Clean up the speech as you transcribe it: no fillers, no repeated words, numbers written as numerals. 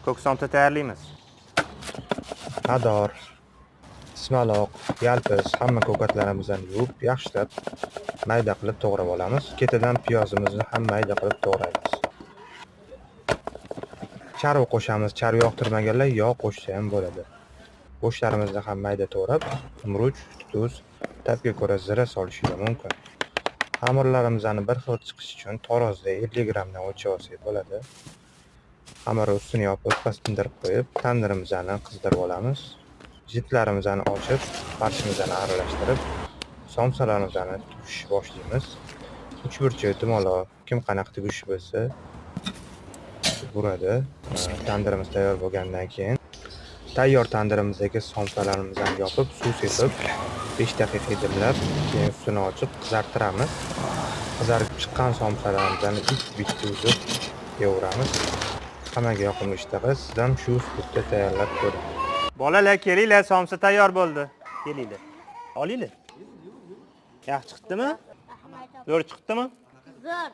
Ko'k somsa tayyorlaymiz. Mador, ismaloq, yalpiz, hamma ko'katlarimizni yuvib, yaxshilab mayda qilib to'g'rab olamiz. Ketidan piyozimizni ham mayda qilib to'g'raymiz. Charv qo'shamiz. Charv yoqtirmaganlar yog' qo'shsa ham bo'ladi. Go'shtlarimizni ham mayda to'g'rab, murch, tuz, ta'bga ko'ra zira solishingiz mumkin. Xamirlarimizni bir xil chiqishi uchun tarozida 50 grammdan o'lchab olsak bo'ladi. Xamir ustini yopib, past tindirib qo'yib, tandirimizni qizdirib olamiz. Jiplarimizni ochib, farshimizni aralashtirib, somsalarimizni tugishni boshlaymiz. Uchburchak, dumaloq, kim qanaqa tugish bo'lsa buradi. Tandirimiz tayyor bo'lgandan keyin tayyor tandirimizdagi somsalarimizni yopib, suv sepib, 5 daqiqa dimlab, keyin ustini ochib qizartiramiz. Qizarib chiqqan somsalarimizni bitta-bitta uzib yeyaveramiz. Hammaga yoqimli ishtaha. Siz ham shu uslubda tayyorlab ko'ring. Bolalar, kelinglar, somsa tayyor bo'ldi. Kelinglar. Olinglar. Yaxshi chiqdimi? Zo'r chiqdimi? Zo'r.